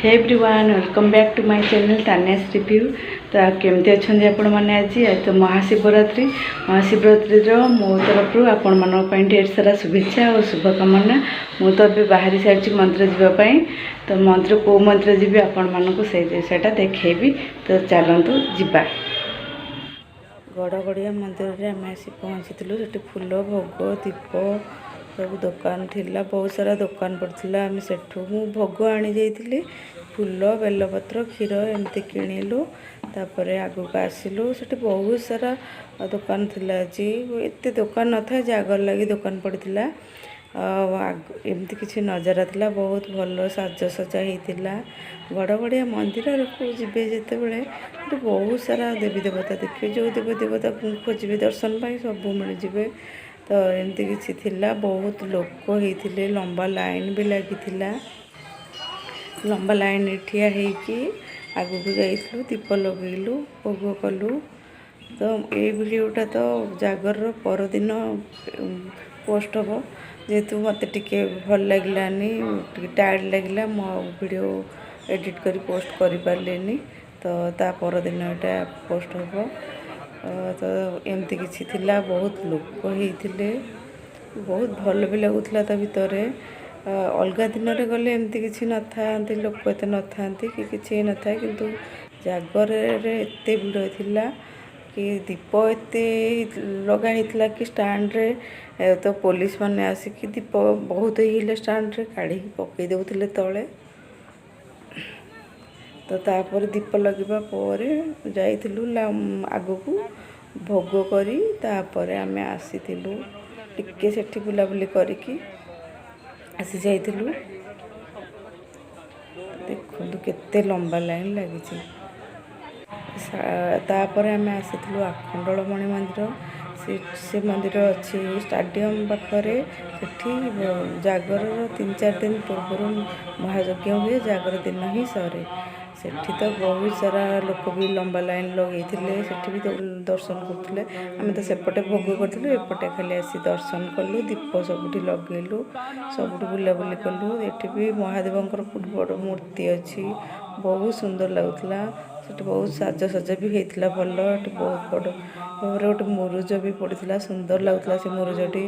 Hey everyone, welcome back to my channel Tanya's Review. ତ କେମିତି ଅଛନ୍ତି ଆପଣମାନେ ଆଜି? ଆଜି ତ ମହାଶିବରାତ୍ରି। ମହାଶିବରାତ୍ରିର ମୋ ତରଫରୁ ଆପଣମାନଙ୍କ ପାଇଁ ଢେର ସାରା ଶୁଭେଚ୍ଛା ଆଉ ଶୁଭକାମନା। ମୁଁ ତ ଏବେ ବାହାରି ସାରିଛି ମନ୍ଦିର ଯିବା ପାଇଁ। ତ ମନ୍ଦିର, କେଉଁ ମନ୍ଦିର ଯିବି, ଆପଣମାନଙ୍କୁ ସେଇ ଜିନିଷଟା ଦେଖେଇବି। ତ ଚାଲନ୍ତୁ ଯିବା। ଗଡ଼ଗଡ଼ିଆ ମନ୍ଦିରରେ ଆମେ ଆସି ପହଞ୍ଚିଥିଲୁ। ସେଠି ଫୁଲ, ଭୋଗ, ଦୀପ ସବୁ ଦୋକାନ ଥିଲା। ବହୁତ ସାରା ଦୋକାନ ପଡ଼ିଥିଲା। ଆମେ ସେଠୁ, ମୁଁ ଭୋଗ ଆଣି ଯାଇଥିଲି, ଫୁଲ, ବେଲପତ୍ର, କ୍ଷୀର ଏମିତି କିଣିଲୁ। ତାପରେ ଆଗକୁ ଆସିଲୁ। ସେଠି ବହୁତ ସାରା ଦୋକାନ ଥିଲା। ଆଜି ଏତେ ଦୋକାନ ନଥାଏ, ଜାଗର ଲାଗି ଦୋକାନ ପଡ଼ିଥିଲା। ଆଉ ଏମିତି କିଛି ନଜାରା ଥିଲା। ବହୁତ ଭଲ ସାଜସଜା ହେଇଥିଲା। ଗଡ଼ଗଡ଼ିଆ ମନ୍ଦିରକୁ ଯିବେ ଯେତେବେଳେ, ସେଠି ବହୁତ ସାରା ଦେବୀ ଦେବତା ଦେଖିବେ। ଯେଉଁ ଦେବୀ ଦେବତାକୁ ଖୋଜିବେ ଦର୍ଶନ ପାଇଁ, ସବୁ ମିଳିଯିବେ। ତ ଏମିତି କିଛି ଥିଲା। ବହୁତ ଲୋକ ହେଇଥିଲେ, ଲମ୍ବା ଲାଇନ୍ ବି ଲାଗିଥିଲା। ଲମ୍ବା ଲାଇନ୍ରେ ଠିଆ ହେଇକି ଆଗକୁ ଯାଇଥିଲୁ, ଦୀପ ଲଗେଇଲୁ, ଭୋଗ କଲୁ। ତ ଏଇ ଭିଡ଼ିଓଟା ତ ଜାଗରର ପରଦିନ ପୋଷ୍ଟ ହେବ। ଯେହେତୁ ମୋତେ ଟିକେ ଭଲ ଲାଗିଲାନି, ଟିକେ ଟାୟାର୍ଡ଼ ଲାଗିଲା, ମୁଁ ଆଉ ଭିଡ଼ିଓ ଏଡ଼ିଟ୍ କରି ପୋଷ୍ଟ କରିପାରିଲିନି। ତ ତା ପରଦିନ ଏଇଟା ପୋଷ୍ଟ ହେବ। ତ ଏମିତି କିଛି ଥିଲା। ବହୁତ ଲୋକ ହେଇଥିଲେ, ବହୁତ ଭଲ ବି ଲାଗୁଥିଲା ତା ଭିତରେ। ଅଲଗା ଦିନରେ ଗଲେ ଏମିତି କିଛି ନଥାନ୍ତି, ଲୋକ ଏତେ ନଥାନ୍ତି କି କିଛି ନଥାଏ। କିନ୍ତୁ ଜାଗରରେ ଏତେ ଭିଡ଼ ଥିଲା କି ଦୀପ ଏତେ ଲଗା ହେଇଥିଲା କି ଷ୍ଟାଣ୍ଡରେ, ତ ପୋଲିସ ମାନେ ଆସିକି ଦୀପ ବହୁତ ହେଇଗଲେ ଷ୍ଟାଣ୍ଡରେ କାଢ଼ିକି ପକାଇ ଦେଉଥିଲେ ତଳେ। ତ ତାପରେ ଦୀପ ଲଗେଇବା ପରେ ଯାଇଥିଲୁ ଆଗକୁ ଭୋଗ କରି। ତାପରେ ଆମେ ଆସିଥିଲୁ, ଟିକେ ସେଠି ବୁଲାବୁଲି କରିକି ଆସି ଯାଇଥିଲୁ। ଦେଖନ୍ତୁ କେତେ ଲମ୍ବା ଲାଇନ୍ ଲାଗିଛି। ତାପରେ ଆମେ ଆସିଥିଲୁ ଆଖଣ୍ଡଳମଣି ମନ୍ଦିର। ସେ ମନ୍ଦିର ଅଛି ଷ୍ଟାଡ଼ିୟମ୍ ପାଖରେ। ସେଠି ଜାଗରର 3-4 ଦିନ ପୂର୍ବରୁ ମହାଯଜ୍ଞ ହୁଏ, ଜାଗର ଦିନ ହିଁ ସରେ। ସେଠି ତ ବହୁତ ସାରା ଲୋକ ବି ଲମ୍ବା ଲାଇନ୍ ଲଗେଇଥିଲେ। ସେଠି ବି ଦର୍ଶନ କରୁଥିଲେ। ଆମେ ତ ସେପଟେ ଭୋଗ କରିଥିଲୁ, ଏପଟେ ଖାଲି ଆସି ଦର୍ଶନ କଲୁ, ଦୀପ ସବୁଠି ଲଗେଇଲୁ, ସବୁଠି ବୁଲାବୁଲି କଲୁ। ଏଠି ବି ମହାଦେବଙ୍କର ବଡ଼ ମୂର୍ତ୍ତି ଅଛି, ବହୁତ ସୁନ୍ଦର ଲାଗୁଥିଲା। ସେଠି ବହୁତ ସାଜସଜା ବି ହେଇଥିଲା ଭଲ। ଏଠି ବହୁତ ବଡ଼ ଭାବରେ ଗୋଟେ ମୁରୁଜ ବି ପଡ଼ିଥିଲା, ସୁନ୍ଦର ଲାଗୁଥିଲା ସେ ମୁରୁଜଟି।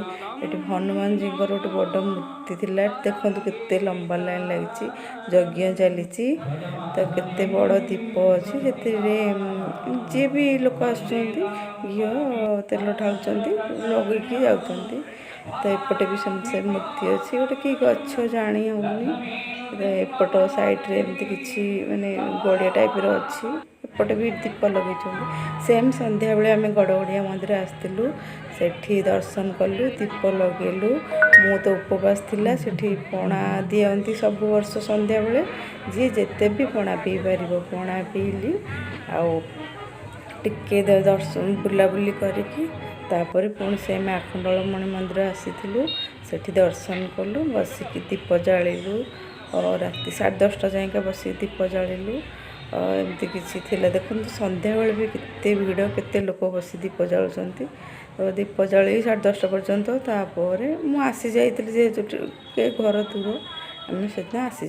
ଏଠି ହନୁମାନଜୀଙ୍କର ଗୋଟେ ବଡ଼ ମୂର୍ତ୍ତି ଥିଲା। ଦେଖନ୍ତୁ କେତେ ଲମ୍ବା ଲାଇନ୍ ଲାଗିଛି, ଯଜ୍ଞ ଚାଲିଛି। ତ କେତେ ବଡ଼ ଦୀପ ଅଛି, ସେଥିରେ ଯିଏ ବି ଲୋକ ଆସୁଛନ୍ତି, ଘିଅ ତେଲ ଢାଳୁଛନ୍ତି, ଲଗେଇକି ଯାଉଛନ୍ତି। ତ ଏପଟେ ବି ସେମିତି ସେ ମୂର୍ତ୍ତି ଅଛି। ଗୋଟେ କି ଗଛ ଜାଣି ହେଉନି। ଏପଟ ସାଇଡ଼୍ରେ ଏମିତି କିଛି ମାନେ ଗଡ଼ିଆ ଟାଇପ୍ର ଅଛି। ଏପଟେ ବି ଦୀପ ଲଗେଇଛନ୍ତି। ସେମ୍ ସନ୍ଧ୍ୟାବେଳେ ଆମେ ଗଡ଼ଗଡ଼ିଆ ମନ୍ଦିର ଆସିଥିଲୁ। ସେଠି ଦର୍ଶନ କଲୁ, ଦୀପ ଲଗେଇଲୁ। ମୁଁ ତ ଉପବାସ ଥିଲା। ସେଠି ପଣା ଦିଅନ୍ତି ସବୁ ବର୍ଷ ସନ୍ଧ୍ୟାବେଳେ, ଯିଏ ଯେତେ ବି ପଣା ପିଇପାରିବ। ପଣା ପିଇଲି ଆଉ ଟିକେ ଦର୍ଶନ ବୁଲାବୁଲି କରିକି ତାପରେ ପୁଣି ସେମ୍ ଆଖଣ୍ଡଳମଣି ମନ୍ଦିର ଆସିଥିଲୁ। ସେଠି ଦର୍ଶନ କଲୁ, ବସିକି ଦୀପ ଜାଳିଲୁ। ରାତି 10:30 ଯାଏଁକା ବସିକି ଦୀପ ଜାଳିଲୁ। ଏମିତି କିଛି ଥିଲା। ଦେଖନ୍ତୁ ସନ୍ଧ୍ୟାବେଳେ ବି କେତେ ଭିଡ଼, କେତେ ଲୋକ ବସି ଦୀପ ଜାଳୁଛନ୍ତି। ତ ଦୀପ ଜାଳି 10:30 ପର୍ଯ୍ୟନ୍ତ, ତାପରେ ମୁଁ ଆସି ଯାଇଥିଲି, ଯେହେତୁ ଟିକେ ଘର ଦୂର, ଆମେ ସେଦିନ ଆସି